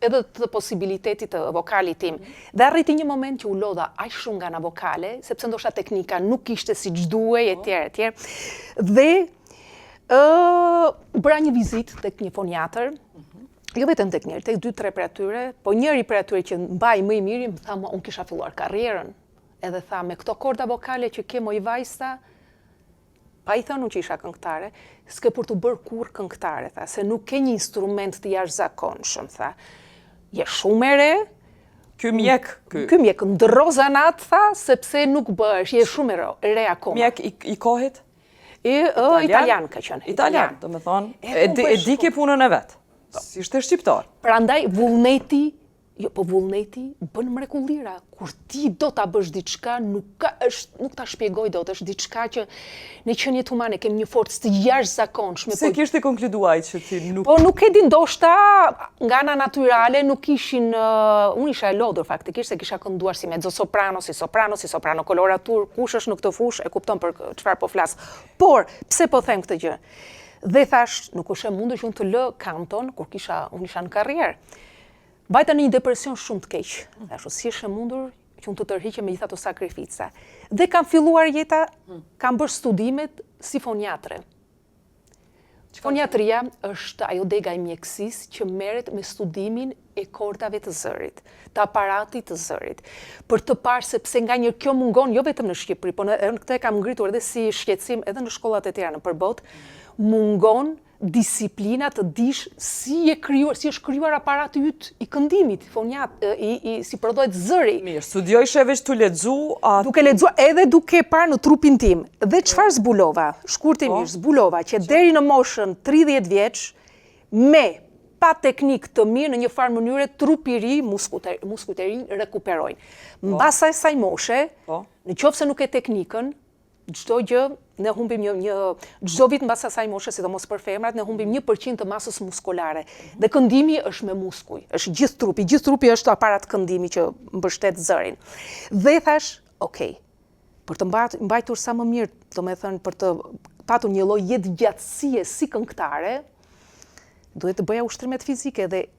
edhe të posibilitetit të vokalit tim. Dhe arriti një moment që u lodha aq shumë nga ana vokale, sepse ndoshta teknika nuk ishte siç duhej e po. tjerë e tjerë. Dhe ë bëra një vizitë tek një foniatër. Mhm. Jo vetëm tek njëri, tek dy tre prej atyre, po njëri prej atyre që mbaj më i miri më tha, unë kisha filluar karrierën. Edhe tha me këto korda vokale që ke moj vajzë, tha, Pa i thënë unë që isha këngëtare, s'ke për t'u bërë kurrë këngëtare, tha, se nuk ke një instrument të jashtëzakonshëm, tha. Je shumë e re. Ky mjek, ky. Ky mjek ndërro zanat, tha, sepse nuk bëhesh, je shumë e re, e re akoma. Mjek i, i kohit? I, italian, italian ka qenë. Italian, do me thonë, e, di, e dike punën e vet. Po. S'ishte shqiptar. Prandaj vullneti Jo, po vullneti bën mrekullira. Kur ti do ta bësh diçka, nuk ka është nuk ta shpjegoj dot, është diçka që ne qeniet humane kemi një forcë të jashtëzakonshme. Se po kishte konkludu ai që ti nuk Po nuk e di ndoshta nga ana natyrale nuk ishin uh, unë isha e lodhur faktikisht se kisha kënduar si mezzo soprano, si soprano, si soprano koloratur, kush është në këtë fushë e kupton për çfarë po flas. Por, pse po them këtë gjë? Dhe thash, nuk është e mundur që unë të lë kanton kur kisha unë isha në karrierë. Vajta në një depresion shumë të keq. Thashë, si është e mundur që unë të tërhiqem me gjithë ato sakrifica. Dhe kam filluar jeta, kam bërë studimet si foniatre. Foniatria është ajo dega e mjekësisë që merret me studimin e kordave të zërit, të aparatit të zërit, për të parë sepse nganjëherë kjo mungon jo vetëm në Shqipëri, po në, këtë e kam ngritur edhe si shqetësim edhe në shkollat e tjera nëpër botë, mungon disiplina të dish si je krijuar, si është krijuar aparati yt i këndimit, foniat, i, i si prodhohet zëri. Mirë, studiojshe veç tu lexu, a duke lexuar edhe duke parë në trupin tim. Dhe çfarë zbulova? Shkurtimisht po. zbulova që deri në moshën 30 vjeç me pa teknikë të mirë në një farë mënyre trupi i ri, muskujt e rinj rekuperojnë. Po. Mbas asaj moshe, po. në qoftë se nuk ke teknikën, Çdo gjë, ne humbim një, një, çdo vit mbas asaj moshe, sidomos për femrat, ne humbim 1% të masës muskulare. Dhe këndimi është me muskuj, është gjithë trupi, gjithë trupi është aparat këndimi që mbështet zërin. Dhe thash, ok, për të mbajtur sa më mirë, domethënë, për të patur një lloj jetëgjatësie si këngëtare, duhet të bëja ushtrimet fizike dhe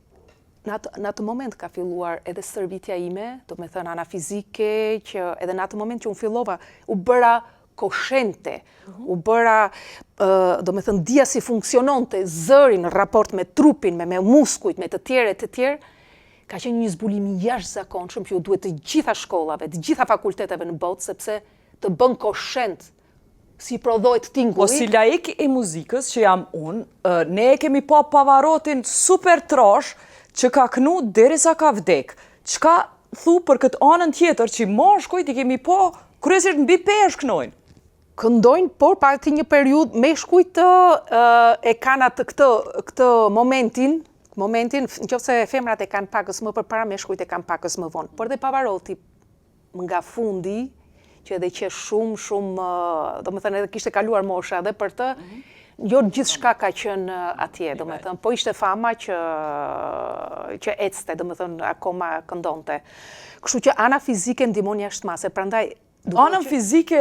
Në atë, në atë moment ka filluar edhe stërvitja ime, domethënë ana fizike, që edhe në atë moment që unë fillova, u bëra koshente, mhm. u bëra, domethënë, dija si funksiononte zëri në raport me trupin, me, me muskujt, me të tjerë e të tjerë, ka qenë një zbulim i jashtëzakonshëm që u duhet të gjitha shkollave, të gjitha fakulteteve në botë, sepse të bën koshent si prodhohet tingulli. Po si laik i muzikës që jam unë, ne e kemi pa Pavarotin super trash që ka knu derisa ka vdek. Çka thu për këtë anën tjetër që mashkujt i kemi pa kryesisht mbi peshë knojnë? Këndojnë, por pati një periudhë meshkujt e kanë atë këtë, këtë momentin, momentin, në qoftë se femrat e kanë pakës më përpara, meshkujt e kanë pakës më vonë. Por dhe Pavarotti nga fundi, që edhe qe shumë, shumë, domethënë edhe kishte kaluar mosha edhe për të, mm -hmm. jo gjithçka ka qenë atje, domethënë, po ishte fama që, që ecte, domethënë, akoma këndonte. Kështu që ana fizike ndihmon jashtë mase, prandaj. Anën fizike,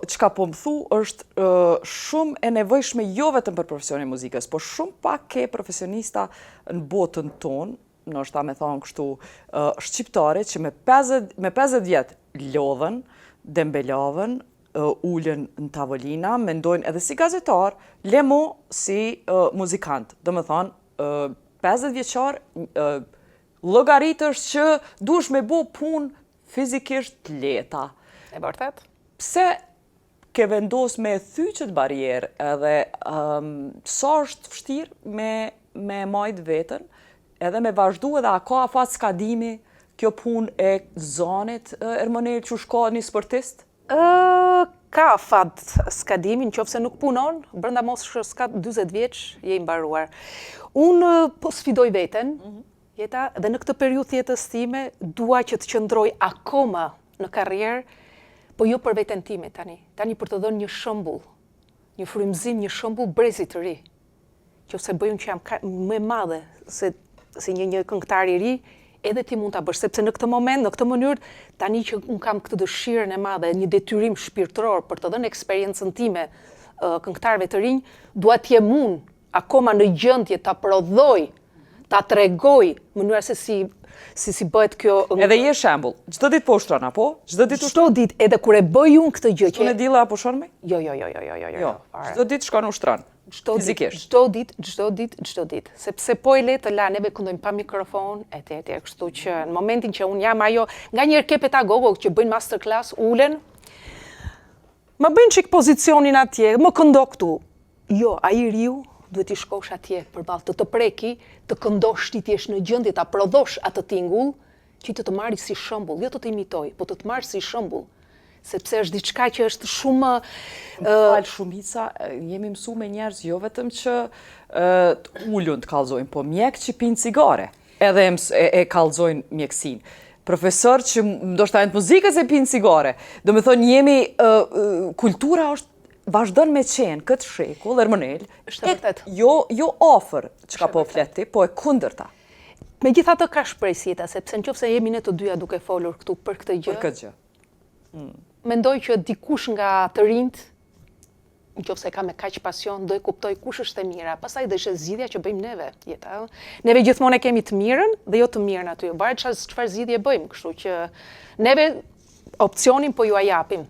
çka po më thu, është shumë e nevojshme jo vetëm për profesionin e muzikës, po shumë pak ke profesionista në botën tonë, ndoshta me thonë kështu, shqiptare, që me 50, me 50 vjet lodhen, dembelohen, ulen në tavolina, mendojnë edhe si gazetar, le mo si muzikant. Domethonë, 50 vjeçar, llogarit është që duhesh me bo punë fizikisht të lehta. E vërtet? Pse ke vendos me thy qëtë barrierë edhe um, sa është vështirë me, me majt veten, edhe me vazhdu edhe a ka afat skadimi kjo punë e zanit Ermonel që shka një sportist? Ë, ka afat skadimi, në qoftë se nuk punon, brenda moshës ka 40 vjeç, je i mbaruar. Unë po sfidoj veten, mm -hmm. Jeta, dhe në këtë periudhë të jetës time, dua që të qëndroj akoma në karrierë, po jo për veten time tani. Tani për të dhënë një shembull, një frymëzim, një shembull brezit të ri. Qoftë se bëj unë që jam ka, më e madhe se se një një këngëtar i ri, edhe ti mund ta bësh, sepse në këtë moment, në këtë mënyrë, tani që unë kam këtë dëshirën e madhe, një detyrim shpirtëror për të dhënë eksperiencën time këngëtarëve të rinj, dua të jem unë akoma në gjendje ta prodhoj, ta tregoj mënyra se si si si bëhet kjo. Edhe je shembull. Çdo ditë po ushtron apo? Çdo ditë Çdo ditë, edhe kur e bëj unë këtë gjë që Unë dilla apo pushon më? Jo, jo, jo, jo, jo, jo, jo. Jo. Çdo ditë shkon ushtron. Çdo ditë, çdo ditë, çdo ditë, çdo ditë. Sepse po e le të la, neve këndojmë pa mikrofon etj etj, kështu që në momentin që unë jam ajo, nganjëherë ke pedagogë që bëjnë masterclass, ulen, më bëjnë çik pozicionin atje, më këndo këtu. Jo, ai i riu duhet t'i shkosh atje përballë, të të preki, të këndosh ti të jesh në gjendje ta prodhosh atë tingull, që të të marri si shembull, jo të të imitojë, po të të marrë si shembull, sepse është diçka që është shumë Më fal shumica jemi mësu me njerëz jo vetëm që të ulun të kallzojnë, po mjek që pinë cigare, edhe e, e, e kallzojnë mjekësinë. Profesor që ndoshta janë të muzikës e pinë cigare. Domethonë jemi kultura është vazhdon me qenë këtë shekull, Ermonel, është e vërtet. Jo, jo afër çka po flet ti, po e kundërta. Megjithatë ka shpresë jeta, sepse në qoftë se jemi ne të dyja duke folur këtu për këtë gjë. Për këtë gjë. Mm. Mendoj që dikush nga të rinjtë, në qoftë se ka me kaq pasion, do e kuptojë kush është e mira. Pastaj dhe është zgjidhja që bëjmë neve, jeta. Neve gjithmonë e kemi të mirën dhe jo të mirën aty. Varet çfarë zgjidhje bëjmë, kështu që neve opcionin po jua japim.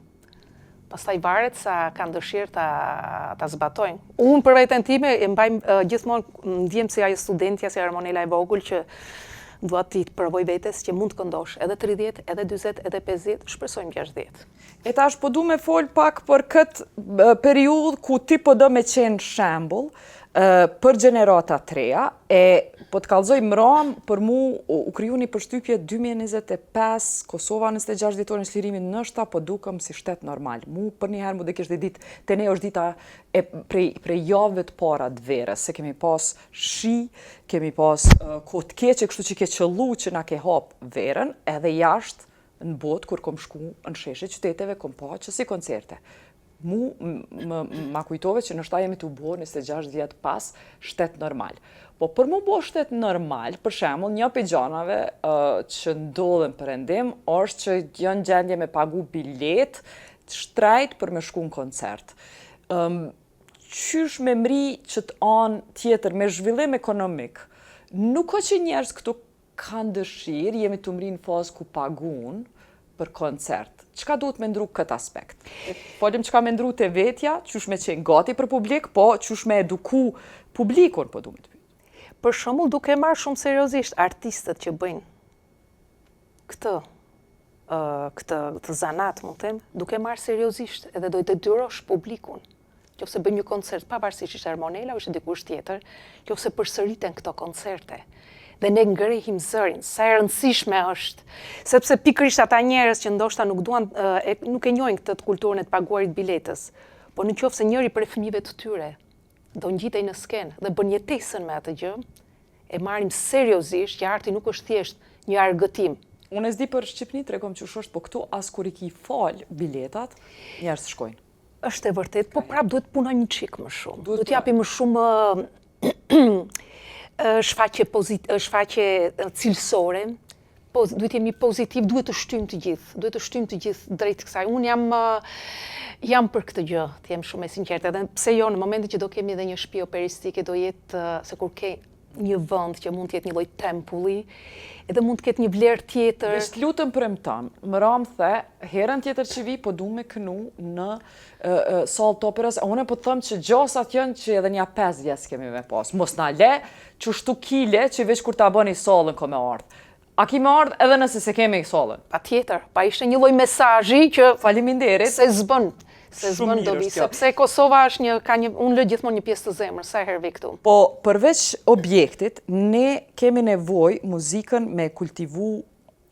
Pastaj varet sa kanë dëshirë ta ta zbatojnë. Unë për veten time e mbaj gjithmonë ndjem si ajo studentja, si Ermonela e vogël që dua t'i provoj vetes që mund të këndosh edhe 30, edhe 40, edhe 50, shpresojmë 60. E tash po du me fol pak për këtë periudhë ku ti po do me qenë shembull për gjenerata të reja, e po të kallzoj mram, për mu u kriju një përshtypje 2025, Kosova 26 vjetorin e çlirimit, ndoshta po dukem si shtet normal. Mu për një herë mu dhe kishte ditë, te ne është dita e prej, prej javëve të para të verës, se kemi pas shi, kemi pas uh, kohë të keqe, kështu që ke qëllu që na ke hap verën, edhe jashtë në botë, kur kom shku në sheshe qyteteve, kom pa që si koncerte. Mu më ma kujtove që ndoshta jemi tu bo 26 vjet pas shtet normal. Po për mu bo shtet normal, për shembull, një prej gjanave uh, që ndodhen n'perëndim është që janë gjendje me pagu bilet të shtrejt për me shku në koncert. Um, qysh me mri qët anë tjetër me zhvillim ekonomik, nuk o që njerëz këtu kanë dëshirë, jemi tu mri në fazë ku pagun për koncert. Çka duhet me ndru këtë aspekt? Folim çka me ndru te vetja, qysh me qenë gati për publik, po qysh me eduku publikun, po du me të pyet. Për shembull, duke marrë shumë seriozisht artistët që bëjnë këtë këtë këtë zanat, mund të them, duke marrë seriozisht edhe do të detyrosh publikun. Qoftë se bëjmë një koncert, pavarësisht ishte Ermonela ose dikush tjetër, qoftë se përsëriten këto koncerte dhe ne ngrehim zërin, sa e rëndësishme është, sepse pikërisht ata njerëz që ndoshta nuk duan e, nuk e njohin këtë të kulturën e të paguarit biletës, po në qoftë se njëri prej fëmijëve të tyre do ngjitej në skenë dhe bën jetesën me atë gjë, e marrim seriozisht që arti nuk është thjesht një argëtim. Unë e s'di për Shqipni, tregom qysh është, po këtu as kur i ki falë biletat, njerëz shkojnë. Është e vërtet, po prap duhet të punojmë një çik më shumë. Duhet të japim më shumë shfaqje pozit, shfaqje cilësore. Po, duhet të jemi pozitiv, duhet të shtyjmë të gjithë, duhet të shtyjmë të gjithë drejt kësaj. Unë jam jam për këtë gjë, të jem shumë e sinqertë, edhe pse jo në momentin që do kemi edhe një shtëpi operistike do jetë se kur ke një vend që mund të jetë një lloj tempulli, edhe mund të ketë një vlerë tjetër. Veç të lutem premton, më ramë the, herën tjetër që vi, po du me kënu në sallë të operës, e unë po të them që gjasat janë që edhe nja 5 vjet s'kemi me pas. Mos na le qështu kile që veç kur ta bëni sallën ko me ardhë. A ki me ardhë edhe nëse s'e kemi sallën? Patjetër, pa ishte një lloj mesazhi që Faleminderit. Se s'bën, se s'bën dobi, sepse Kosova është një, ka një, unë lë gjithmonë një pjesë të zemrës, sa herë vi këtu. Po, përveç objektit, ne kemi nevojë muzikën me kultivu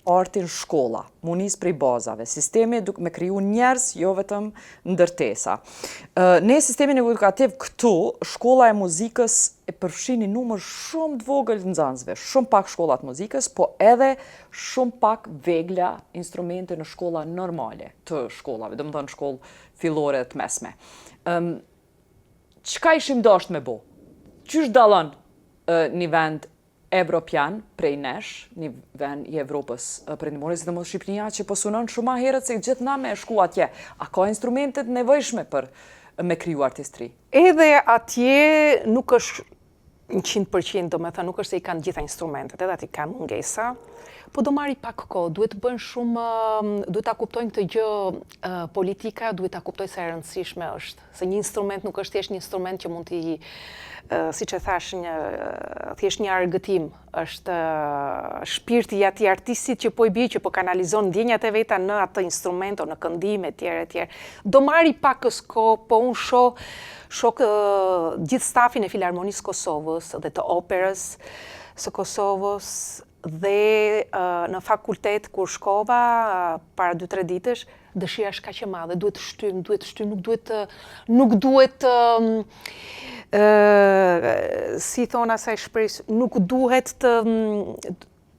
artin shkolla, mu nis prej bazave, sistemi me kriju njerëz, jo vetëm ndërtesa. Ne sistemin edukativ këtu, shkolla e muzikës e përfshin një numër shumë të vogël të nxënësve, shumë pak shkolla të muzikës, po edhe shumë pak vegla instrumente në shkolla normale të shkollave, domethënë shkollë fillore të mesme. Çka ishim dasht me bo? Qysh dallon një vend evropian prej nesh, një vend i Evropës perëndimore, sidomos Shqipëria që po sunon shumë ma herët se gjithë na me shku atje. A ka instrumentet nevojshme për me kriju artistri? Edhe atje nuk është 100%, domethënë, nuk është se i kanë gjitha instrumentet, edhe atje ka mungesa, po do marri pak kohë, duhet të bëjnë shumë, duhet ta kuptojnë këtë gjë politika, duhet ta kuptojë sa e rëndësishme është. Se një instrument nuk është thjesht një instrument që mund t'i, siç e thashë, një, thjesht një argëtim, është shpirti i atij artistit që po i bie, që po kanalizon ndjenjat e veta në atë instrument, o në këndim, e tjerë, e tjerë. Do marri pakës kohë, po unë shoh, shoh gjithë stafin e Filharmonisë Kosovës dhe të operës së Kosovës, dhe në fakultet kur shkova para 2-3 ditësh, dëshira është kaq e madhe, duhet të shtyjmë, duhet të shtyjmë, nuk duhet të nuk duhet të ë si thonë asaj shprehjes, nuk duhet të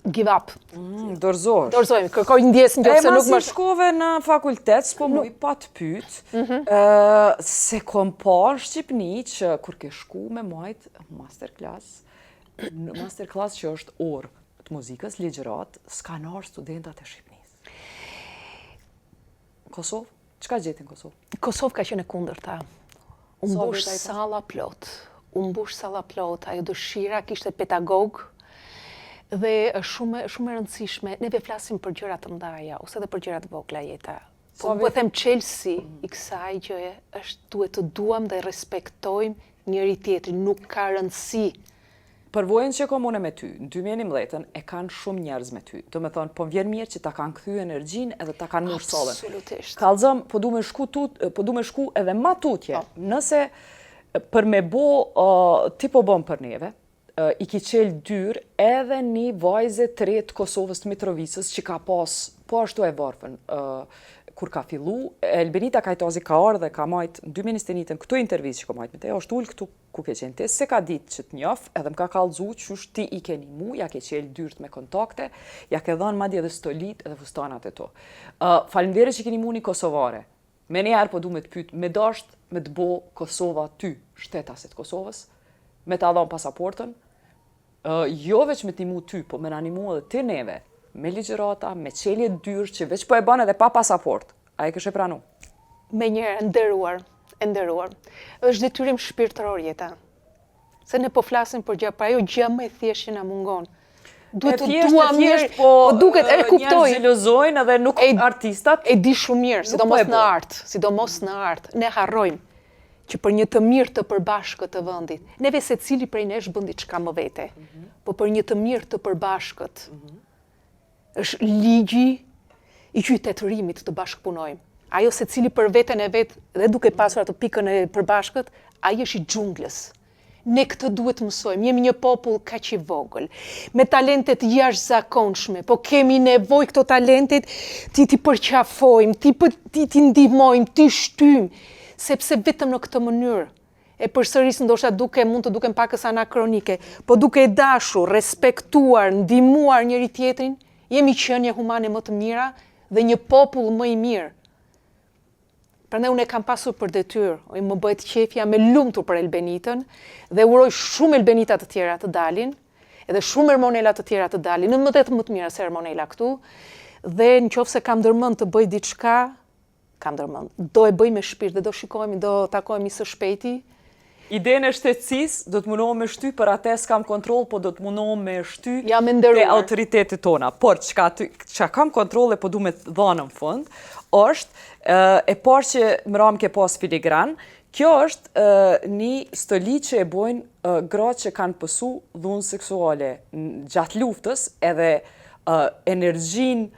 give up. Mm, dorëzohesh. Dorëzohemi, kërkoj ndjesë në qoftë se nuk më shkove në fakultet, s'po muj pa të pyet, mm -hmm. se kom pa në Shqipni që kur ke shku me majt masterclass, në masterclass që është orë të muzikës, ligjëratë, s'kanë ardhë studentat e Shqipnisë. Kosovë? Çka gjeti në Kosovë? Kosovë ka qenë e kundërta. U mbush salla plot. U mbush salla plot. Ajo dëshira kishte pedagog dhe është shumë shumë e rëndësishme. Neve flasim për gjëra të mëdha, ose edhe për gjëra të vogla jeta. Po po them çelësi i kësaj gjëje është duhet të duam dhe respektojmë njëri tjetrin, nuk ka rëndësi. Përvojën që kom unë me ty, në 2011-ën, e kanë shumë njerëz me ty. Domethënë, po më vjen mirë që ta kanë kthy energjinë edhe ta kanë mush sallën. Absolutisht. Kallzom, po du me shku tut, po du me shku edhe ma tutje. Po. Nëse për me bo, uh, ti po bon për neve, uh, i ki qel dyer edhe një vajze të re të Kosovës të Mitrovicës që ka pas po ashtu e varfën, uh, kur ka fillu, Elbenita Kajtazi ka ardhë dhe ka majt në 2021-ën këtu intervistë që ka majt me te, është ulë këtu Ku ke qenë ti, s'e ka ditë që të njof, edhe më ka kallzu qysh ti i ke nimu, ja ke qelë dyrt me kontakte, ja ke dhënë madje edhe stolit edhe fustanat e tu. Uh, faleminderit që ke nimu një kosovare. Menjëherë po du me të pyet, me dasht me të bo Kosova ty, shtetase të Kosovës, me ta dhënë pasaportën, uh, jo veç me të nimu ty, po me na nimu edhe ti neve, me ligjërata, me qelje dyrë që veç po e bën edhe pa pasaportë. A e kishe pranu? Menjëherë, e nderuar, e nderuar. Është detyrim shpirtëror jeta. Se ne po flasim për gjë, pa ajo gjë më e thjeshtë që na mungon. Duhet të duam mirë, po, po duket, e kuptoj. Njerëz xhelozojnë edhe nuk e, artistat. E di shumë mirë, po sidomos në art, sidomos në art. Ne harrojmë që për një të mirë të përbashkët të vendit, neve secili prej nesh bën diçka më vete, mm -hmm. po për një të mirë të përbashkët, mm -hmm. Është ligji i qytetërimit të bashkëpunojmë. Ajo secili për veten e vet dhe duke pasur atë pikën e përbashkët, ai është i xhunglës. Ne këtë duhet të mësojmë. Jemi një popull kaq i vogël, me talente të jashtëzakonshme, po kemi nevojë këto talentet t'i t'i përqafojmë, t'i t'i t'i ndihmojmë, t'i shtyjmë, sepse vetëm në këtë mënyrë E përsëris ndoshta duke mund të dukem pakës anakronike, po duke e dashur, respektuar, ndihmuar njëri tjetrin, jemi qenie humane më të mira dhe një popull më i mirë. Prandaj unë e kam pasur për detyrë, më bëhet qejfi, jam e lumtur për Elbenitën dhe uroj shumë Elbenita të tjera të dalin. edhe shumë Ermonela të tjera të dalin, në më dhe të më të mira se Ermonela këtu, dhe në qoftë se kam ndërmend të bëj diçka, kam ndërmend, do e bëj me shpirt dhe do shikohemi, do takohemi së shpejti. Idenë e shtetësisë do të mundohem me shty për atë s'kam kontroll, po do të mundohem me shty te autoritetet tona. Por çka çka kam kontroll e po du me dhanë në fund, është e parë që mram ke pas filigran, kjo është një stoli që e bojnë gratë që kanë pësu dhunë seksuale gjatë luftës edhe energjinë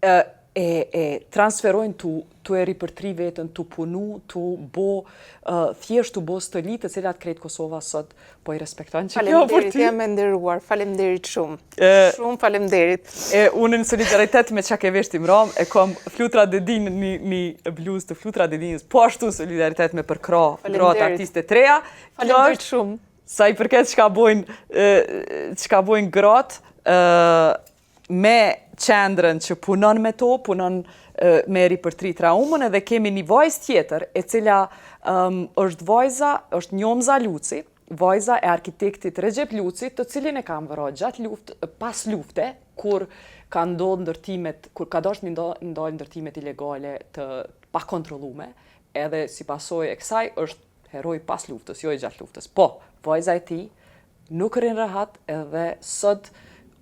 e e transferojnë tu tu e ripërtri veten, tu punu, tu bo, thjesht tu bo stoli të cilat krejt Kosova sot po i respekton që kjo për ty. Jam e nderuar, faleminderit shumë. Shumë faleminderit. E unë në solidaritet me çka ke vesh ti mram, e kam Flutra Dedin një një bluzë të Flutra Dedinës, po ashtu solidaritet me përkrah gratë artiste të reja. Faleminderit shumë. Sa i përket çka bojnë çka bojnë gratë, me qendrën që punon me to, punon me ripërtri traumën edhe kemi një vajzë tjetër e cila um, është vajza, është Njomza Luci, vajza e arkitektit Rexhep Luci, të cilin e kanë vra gjatë luft, pas lufte, kur ka ndodhë ndërtimet, kur ka dashtë me ndalë ndërtimet ilegale të pakontrollume, edhe si pasojë e kësaj është heroi pas luftës, jo i gjatë luftës. Po, vajza e tij Nuk rrin rehat edhe sot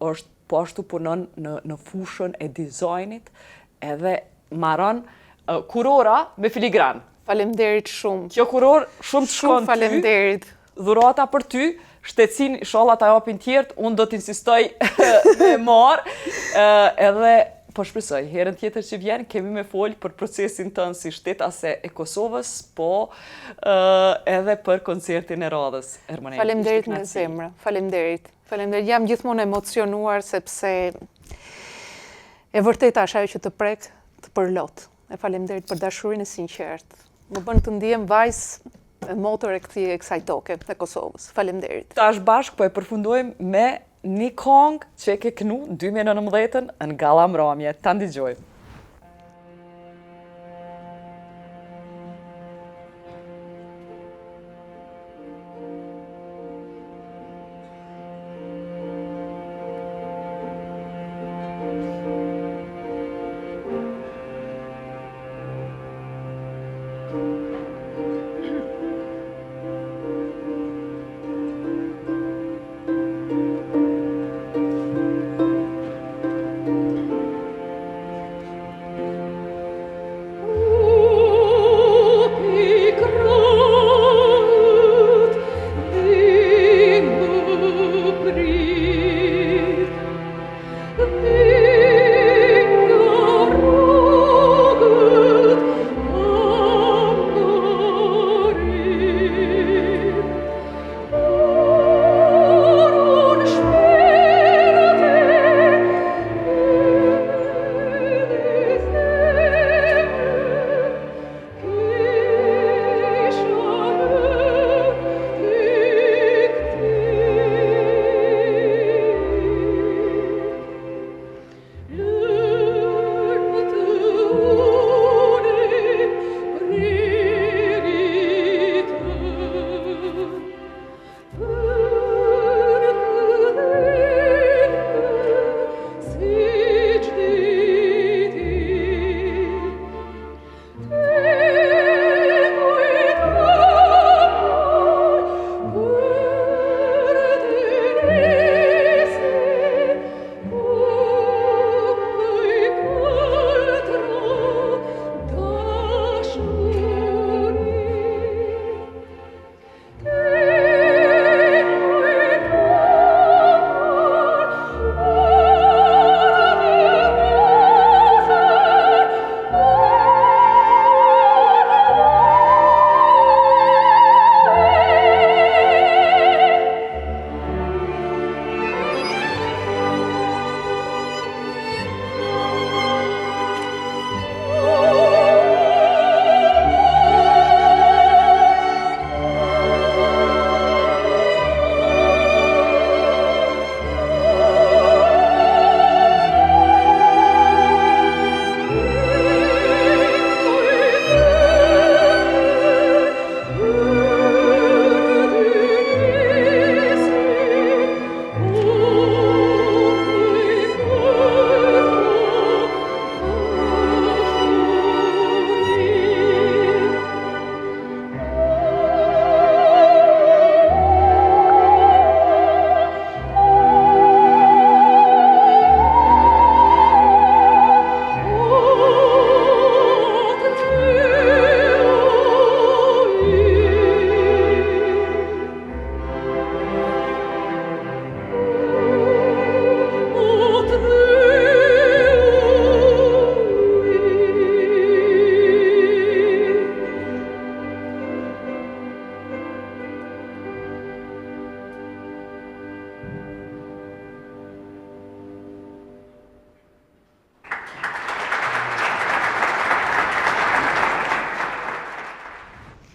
është po ashtu punon në në fushën e dizajnit edhe maron kurora me filigran. Faleminderit shumë. Kjo kurorë shumë të shkon ty. Faleminderit. Dhurata për ty, shtetësinë ishalla ta japin tjerët, unë do të insistoj me marr. Edhe po shpresoj, herën tjetër që vjen kemi me fol për procesin tënd si shtetase e Kosovës, po edhe për koncertin e radhës. Ermonela. Faleminderit me zemër. Faleminderit. Faleminderit. Jam gjithmonë emocionuar sepse e vërteta është ajo që të prek, të përlot. E faleminderit për dashurinë e sinqertë. Më bën të ndihem vajzë e motër e këtij e kësaj toke të Kosovës. Faleminderit. Tash bashkë po e përfundojmë me një kongë që e ke knu në 2019-ën në Gala Mramje. Ta ndigjojmë.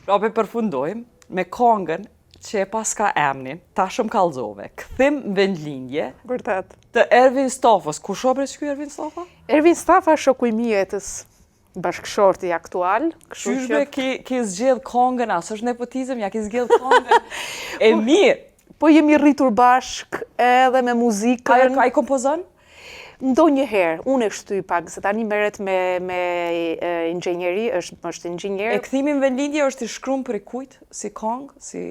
Pra po e përfundojmë me kongën që e paska emnin, tash më kallzove, kthim në vendlindje. Vërtet. Të Ervin Stafës. Kush o bre ky Ervin Stafa? Ervin Stafa është shoku im i jetës, bashkëshorti aktual. Kështu që bre ke, ke zgjedh kongën, a s'është nepotizëm, ja ke zgjedh kongën. E mirë. Po jemi rritur bashk edhe me muzikën. Ai kompozon? Ndonjëherë, unë e shtyj pak, se tani merret me, me inxhinieri, është, është inxhinier. E kthimi në vendlindje është i shkrum prej kujt, si kongë, si...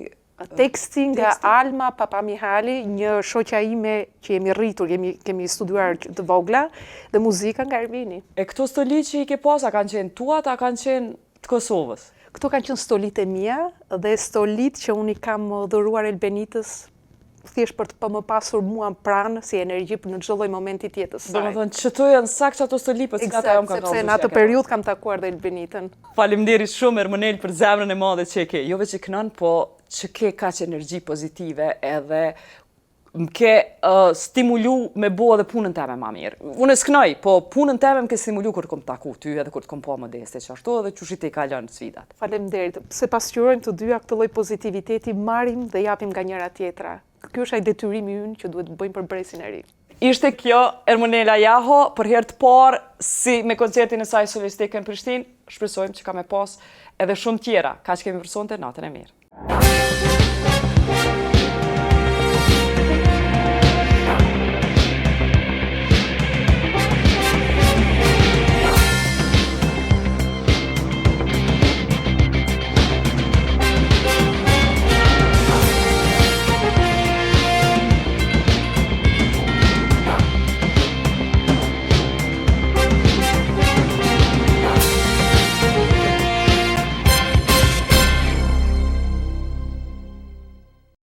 Teksti nga Alma Papamihali, një shoqja ime që jemi rritur, jemi, kemi studiuar të vogla, dhe muzika nga Ervini. E këto stoli që i ke pas, a kanë qenë tuat, a kanë qenë të Kosovës? Këto kanë qenë stolitë e mia dhe stolitë që unë i kam dhuruar Elbenitës thjesht për të më pasur mua pranë si energji për në çdo lloj momenti të jetës saj. Domethënë qëto janë saktë ato stoli për cilat ajo më ka sepse në atë periudhë kam takuar dhe Elbenitën. Faleminderit shumë Ermonel për zemrën e madhe që e ke. Jo veç që kënon, po që ke kaq energji pozitive edhe më ke uh, stimulu me bo edhe punën teme ma mirë. Unë e s'knoj, po punën teme më ke stimulu kur të kom taku ty edhe kur të kom pa modeste qashtu edhe qysh i tejkalon sfidat. Faleminderit. Se pasqyrojmë të dyja këtë lloj pozitiviteti, marrim dhe japim nga njëra tjetra. Ky është ai detyrimi ynë që duhet të bëjmë për brezin e ri. Ishte kjo Ermonela Jaho për herë të parë si me koncertin e saj solistik në Prishtinë. Shpresojmë që ka me pas edhe shumë tjera. Kaq kemi për sonte, natën e mirë.